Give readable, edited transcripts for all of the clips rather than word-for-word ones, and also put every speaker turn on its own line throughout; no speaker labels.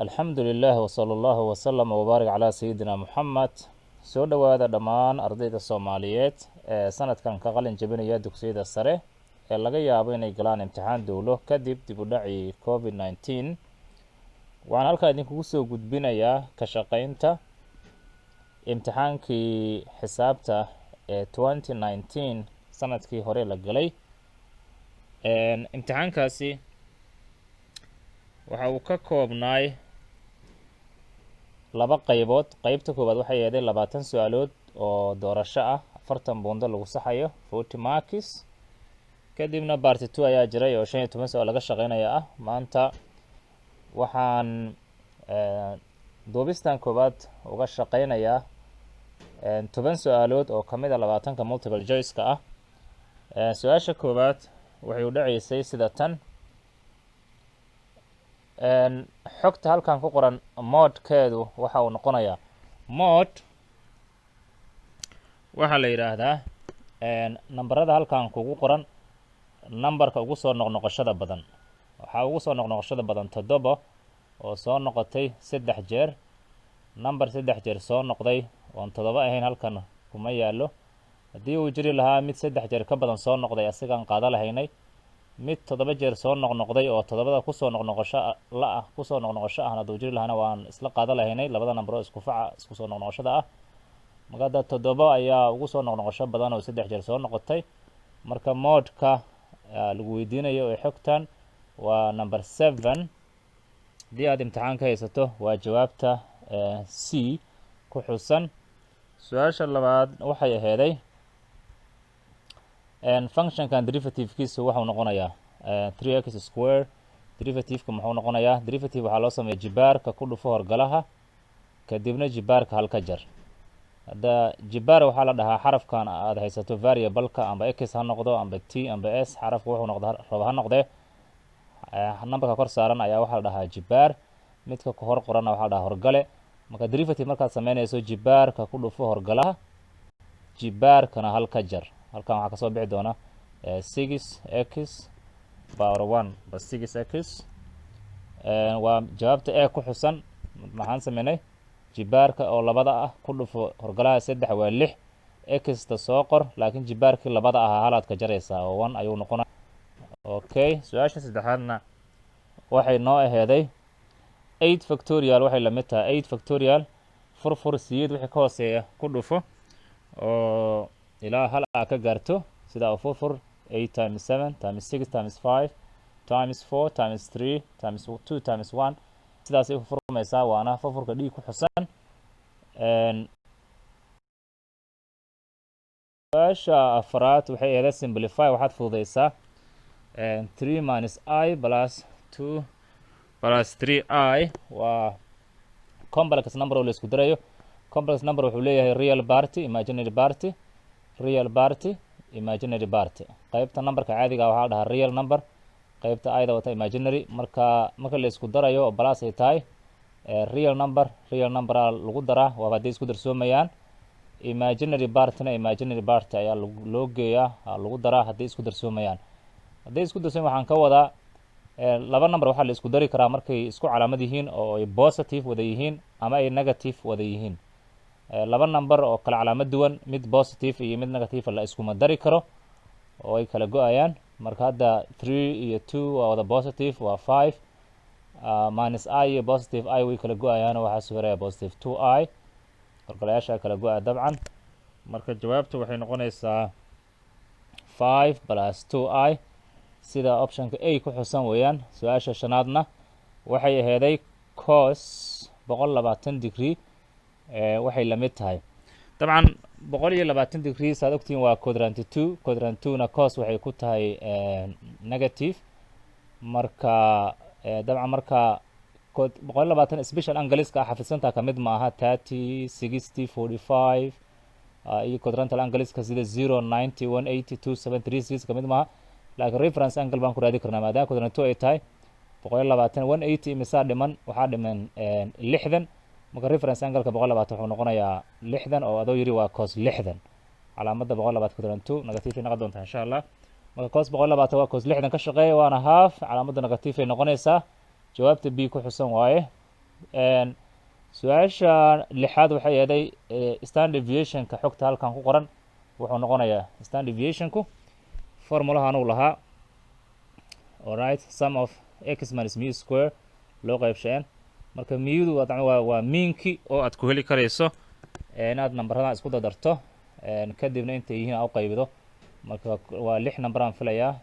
Alxamdu lilah wsala allahu wasalama wbaarik calaa sayidina Muxamed. Soo dhowaada dhammaan ardayda Soomaaliyeed ee sanadkan ka qalin jebinaya dugsiyada sare ee laga yaabo inay galaan imtixaan dowlo kadib dib u dhacii COVID-19. Waxaan halkaa idinkugu soo gudbinayaa ka shaqeynta imtixaankii xisaabta ee 2019, sanadkii hore la galay. Imtixaankaasi waxa uu ka koobnaay laba qaybood. Qeybta koowaad waxay eeday 20 su-aalood oo doorasho ah, 40 buundo lagu saxayo, 40 marks. Kadibna part two ayaa jiray oo 15 su-aal laga shaqeynaya ah. Maanta waxaan duubistan koowaad uga shaqeynayaa 10 su-aalood oo kamid a 20-ka multiple choice-ka ah. Su-aasha koowaad waxay u dhaceysay sida tan: xogta halkan ku qoran mode-keedu waxa uu noqonayaa. Mode waxaa la yidhaahdaa nambarada halkan kugu qoran numberka ugu soo noqnoqoshada badan. Waxaa ugu soo noqnoqoshada badan 7 oo soo noqotay saddex jeer. Number saddex jeer soo noqday oon 7 ahayn halkan kuma yaallo. Haddii uu jiri lahaa mid saddex jeer ka badan soo noqday, asigaan qaada lahaynay. Mid 7 jeer soo noqnoqday oo toddobada kusoo noqnoqosho la ah, kusoo noqnoqosho ahna hadduu jiri lahaana, waan isla qaada lahaynay labada number oo isku faca, isku soo noqnoqoshada ah. Marka hadda 7 ayaa ugu soo noqnoqosho badan oo saddex jeer soo noqotay. Marka mode-ka lagu weydiinayo ee xogtan waa number 7. Haddii aad imtixaan ka haysato, waa jawaabta C ku xusan. Su-aasha labaad waxay aheeday functionkan derivativekiisu waxau noqonayaa three x square. Derivativeka muxuu noqonayaa? Derivative waxaa loo sameeya jibaarka ku dhufo horgalaha, kadibna jibaarka halka jar. Hadda jibaar waxaa la dhahaa xarafkan aad haysato variableka, amba x ha noqdo, amba t, amba s, xarafka wuxuu noqdo rabo ha noqdee, numberka kor saaran ayaa waxaa la dhahaa jibaar. Midka ku hor qoranna waxaa la dhahaa horgale. Marka derivative markaad sameynayso, jibaarka ku dhufo horgalaha, jibaarkana halka jar. Halkan waxaa kasoo bixi doona six x power one ba six x. Waa jawaabta e ku xusan. Maxaan sameynay? Jibaarka oo labada ah ku dhufo horgalaha saddex, waa lix. Xta soo qor, laakiin jibaarkii labada ahaa halaad ka jaraysaa oo one ayuu noqona. Okay, su-aasha saddexaadna waxay noo aheeday eight factorial waxay lamid tahay. Eight factorial, furfur, siyeed wixii ka hooseeya ku dhufo oo ilaa hal a ka gaarto. Sidaa u furfur: eight times seven times six times five times four times three times two times one. Sidaasay u furmaysaa, waana furfurka dhiig ku xusan. Su-aasha afraad waxay aheeday simplify, waxaad fududeysaa three minus i plus two plus three i. Waa complex number oo la isku darayo. Complex number wuxuu leeyahay real part, imaginary part, real part, imaginary part. Qaybta numberka caadiga waxaa la dhahaa real number, qaybta ida wata imaginary. Marka la isku darayo oo plus ay tahay, real number real numberaa lagu daraa, waaba hadday isku darsoomayaan. Imaginary partna imaginary part ayaa loo geeyaa, lagu daraa hadday isku darsoomayaan. Hadday isku darsoomayan waxaan ka wadaa laba number waxaa la isku dari karaa markay isku calaamad yihiin oo ay positive wada yihiin ama ay negative wada yihiin. Laba number oo kala calaamad duwan, mid positive iyo mid negative, la iskuma dari karo oo ay kala go-ayaan. Marka hadda three iyo two waa wada positive, waa five. Minus i iyo positive i way kala go-ayaan, waxaa soo haraya positive two i. Horgalayaasha kala go-a dabcan. Marka jawaabtu waxay noqonaysaa five plus two i, sida optionka A ku xusan weeyaan. Su-aasha shanaadna waxay aheeday cos 120 degree waxay lamid tahay. Dabcan 120 degree, saad ogtihiin, waa quadrant two. Quadrant two na cos waxay ku tahay negative. Marka dabcan marka 120 special angleska xafidsantaa kamid ma aha. 30, 60, 45 iyo quadrantal angleska sida 0, 90, 180, 2, 7, 3, 6 kamid maaha, laakiin reference angle baan ku raadi karnaa. Maadaama quadrant two ay tahay, 120, 180 imisaa dhiman? Waxaa dhiman 60. Marka reference angleka 120 wuxuu noqonayaa 60, oo adoo yiri waa cos 60. Calaamadda 120 quadrant two negative ay noqon doontaa, insha Allah. Marka cos 120 waa cos 60 ka shaqeeya, waana half. Calaamadda negative ay noqonaysaa. Jawaabta B ku xusan waaye. Su-aasha lixaad waxay eeday standard deviationka xogta halkan ku qoran wuxuu noqonayaa. Standard deviationku formulahan uu lahaa, alright, sum of x minus mu square loo qaybsha n. Marka mudu waa meanki oo aad ku heli karayso inaad nambaradan isku dadarto, kadibna intay yihiin aa u qaybido. Marka waa lix number aan filayaa,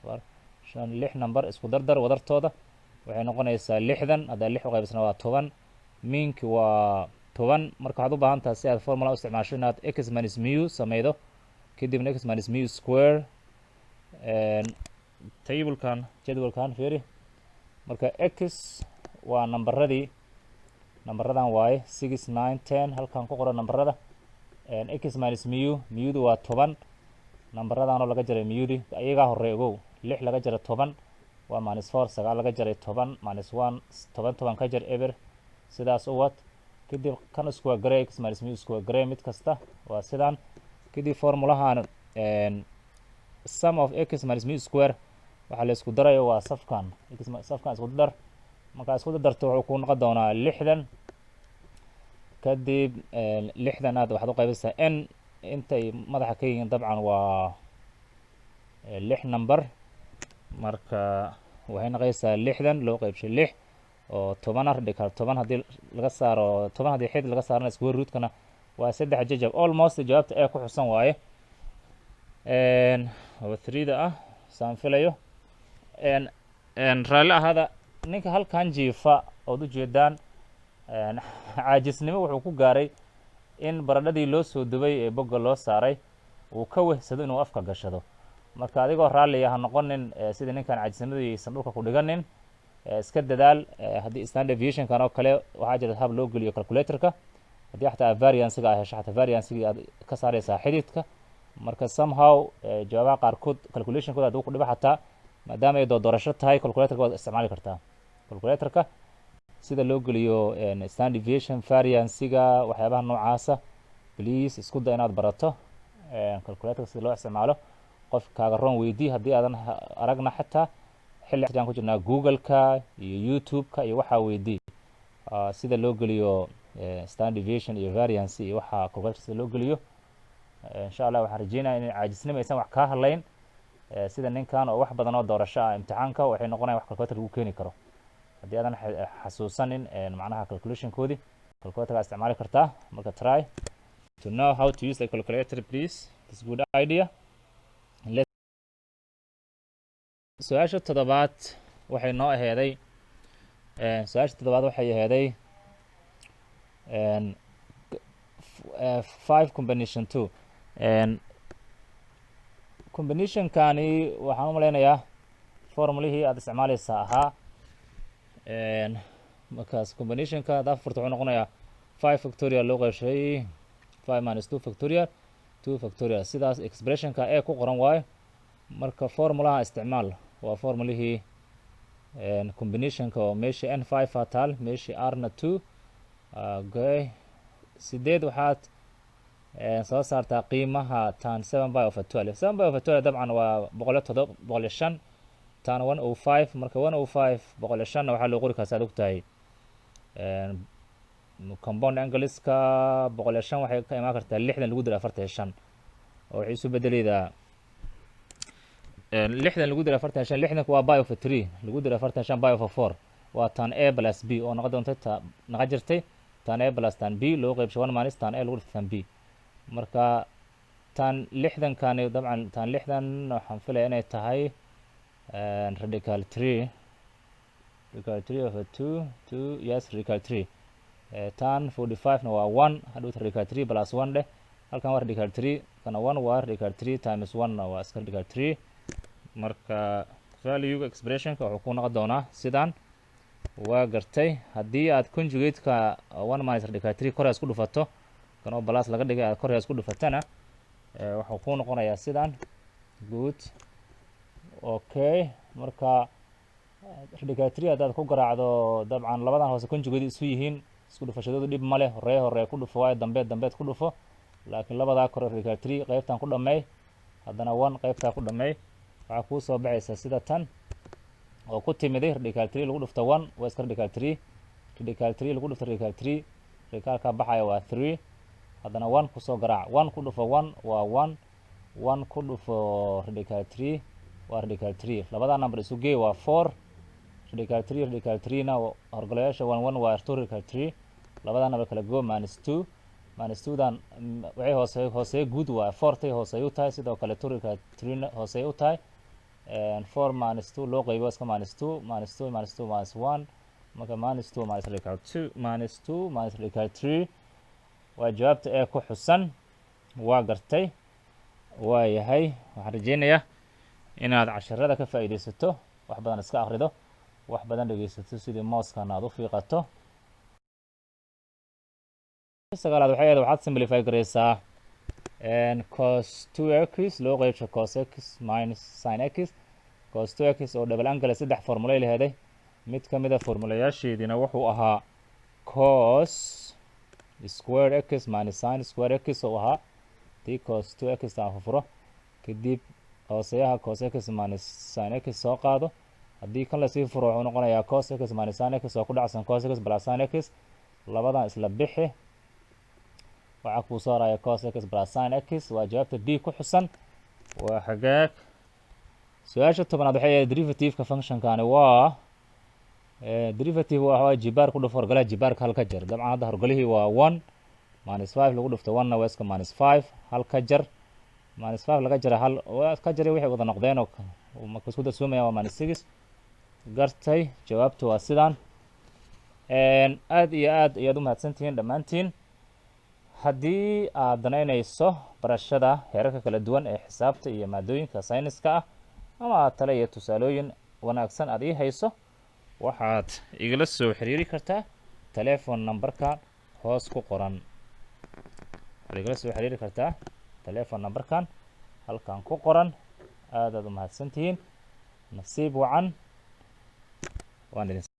afar, shan, lix number isku dardar, wadartooda waxay noqonaysaa 60. Haddaa lix u qaybisna waa 10, meanki waa 10. Marka waxaad u baahan tahay, si aad formula u isticmaasho, inaad x minus mu sameydo, kadibna x minus mu square. Tablekan, jadwalkan fiiri. Marka x waa nambaradii, nambaradan waaye, 6, 9, 10 halkan ku qoran nambarada. X minus mu, mudu waa 10, nambaradaanoo laga jaray mudi iyagaa horey. Ogow, lix laga jaray 10 waa minus 4, sagaal laga jaray 10 minus 1, 10 10 ka jar eber, sidaas u wad. Kadib kan square garee, x minus mu square garee mid kasta, waa sidan. Kadib formulahan sum of x minus mu square waxaa la isku darayo waa safkan, safkan isku dar. Markaa isku darto wuxuu ku noqon doonaa 60. Kadib 60 aad waxaad u qaybaysaa n, intay madaxa ka yihiin, dabcan waa lix number. Marka waxay noqonaysaa 60 loo qaybshay lix oo 10 radical 10 haddii laga saaro, 10 haddii xid laga saarana square rootkana waa saddex jajab. Almost jawaabta ee ku xusan waaye oo threeda ah, saan filayo. Raalli ahaada, ninka halkan jiifa ood ujeedaan caajisnimo wuxuu ku gaaray in baradhadii loo soo dubay ee bogga loo saaray uu ka wehsado inuu afka gashado. Marka adigoo raalliya ha noqonin sidii ninkan, caajisnimadii aysan dhulka ku dhiganin. Iska dadaal. Haddii standard deviationkan oo kale waxaa jira hab loo geliyo calculatorka, haddii xataa variancega aa hesho, xataa variancegii aad ka saaraysaa xididka. Marka somehow jawaabaha qaarkood calculationkooda hadduu ku dhibo, xataa maadaama ay doorasho tahay, calculatorka waad isticmaali kartaa. Calculatorka sida loo geliyo standard deviation, variancega, waxyaabaha noocaasa, please isku da inaad barato calculatorka sida loo isticmaalo. Qof kaaga roon weydii haddii aadan aragna. Xataa xilli aan ku jirnaa, Google-ka iyo YouTube-ka iyo waxaa weydii sida loo geliyo standard deviation iyo variance iyo waxaa calculator sida loo geliyo. Insha Allah waxaan rajeynaya in caajisnimo aysan wax kaa hadlayn sida ninkan oo wax badan oo doorasho ah imtixaanka waxay noqonayan wax calculator lagu keeni karo. Haddii aadan xasuusanin macnaha calculationkoodii, calculatorka isticmaali kartaa. Marka try to know how to use the calculator, please. It's a good idea. Su-aasha toddobaad waxay noo aheeday, su-aasha toddobaad waxay aheeday five combination two. Combinationkani waxaan u malaynayaa formulihii aad isticmaaleysaa ahaa. Markaas combinationka haddaa furto wuxuu noqonayaa five factorial loo qeybshay five minus two factorial, two factorial. Sidaas expressionka ee ku qoran waayo. Marka formulaha isticmaal waa formulihii combinationka oo meeshii n five aa taal, meeshii r na two. Okay, sideed waxaad soo saartaa qiimaha tan seven pi over 12. Seven pi over 12 dabcan waa boqol iyo todoba, 105 tan 105. Marka 105, 105-na waxaa loo qori karaa, saad ogtahay, compound angleska. 105 waxay ka imaan kartaa 60 lagu diro 45, oo waxay isu bedeleydaa 60 lagu diro 45. 60-ku waa pi over three, lagu diro 45, pi over four. Waa tan a plus b oo noqon doonta ta naqa jirtay tan a plus tan b loo qeybshay one minus tan a lagu dhifto tan b. Marka tan 60-kani, dabcan tan 60 waxaan filaya inay tahay radical three, radical three over two, two, yes, radical three. Tan 45 na waa one. Hadhowta radical three plus one dheh. Halkan waa radical three, kana one waa radical three times one na waa iska radical three. Marka valuega expressionka wuxuu ku noqon doonaa sidan. Waa gartay, haddii aad conjugate-ka one minus radical three kor isku dhufato, kan oo plus laga dhigay aad kor isku dhufatana, wuxuu ku noqonayaa sidan. Good, okay. Marka radical three haddaad ku garaacdo, dabcan labadan hoose conjugate isu yihiin, isku dhufashadoodu dhib ma leh. Horee horee ku dhufo waayo, dambeed dambeed ku dhufo. Laakiin labadaa kore radical three qeybtan ku dhammeey, haddana one qeybtaa ku dhammeey, waxaa kuu soo baxaysa sida tan oo ku timiday radical three lagu dhufto one waa iska radical three. Radical three lagu dhufto radical three, radicalka baxaya waa three. Haddana one kusoo garaac. One ku dhufo one waa one. One ku dhufo radical three waa radical three. Labadaa number isu gee waa four. Radical three, radical three na horgolayaasha one one waa two radical three. Labadaa number kala go, minus two. Minus two dan waxay hoose hooseeye guud waa fourtay hooseey u tahay. Sidoo kale two radical three na hooseey u tahay. Four minus two loo qaybo iska minus two. Minus two minus two, minus one. Marka minus two minus radical two, minus two minus radical three waa jawaabta ee ku xusan. Waa gartay, waa yahay. Waxaan rajeynayaa inaad casharada ka faa'iidaysato, wax badan iska akhrido, wax badan dhegeysato, sidii mooskan aad u fiiqato. Sagaalaad waxay ahayd waxaad simplify garaysaa cos two x loo qeybsho cos x minus sin x. Cos two x oo double angle saddex formulay laheeday. Mid ka mid a formulayaasheediina wuxuu ahaa cos square x minus sin square x oo ahaa tii cos two x aan furfuro, kadib hooseyaha cos x minus sin x soo qaado. Haddii kan lasii furo, wuxuu noqonayaa cos x minus sin x oo ku dhacsan cos x plus sin x. Labadan isla bixi, waxaa kuu soo haraya cos x plus sin x. Waa jawaabta D ku xusan. Waa hagaag. Su-aasha 10aad waxay ahayd derivative-ka functionkani waa. Derivative waa jibaar ku dhufo horgalaha jibaarka hal ka jar. Dabcan hadda horgalihii waa one. Minus five lagu dhufto one na waa iska minus five. Hal ka jar, minus five laga jara hal waa ka jaray, waxay wada noqdeen oo marka isku darsoomaya waa minus six. Gartay, jawaabtu waa sidaan. Aad iyo aad ayaad u mahadsantihiin dhammaantiin. Haddii aad danaynayso barashada heerarka kala duwan ee xisaabta iyo maadooyinka sayniska ah, ama aad tale iyo tusaalooyin wanaagsan aad ii hayso, waxaad igala soo xiriiri kartaa telefon numberka hoos ku qoran. Waxaad igala soo xiriiri kartaa telefon numberkan halkan ku qoran. Aadaad u mahadsantihiin. Nasiib wacan waan idin.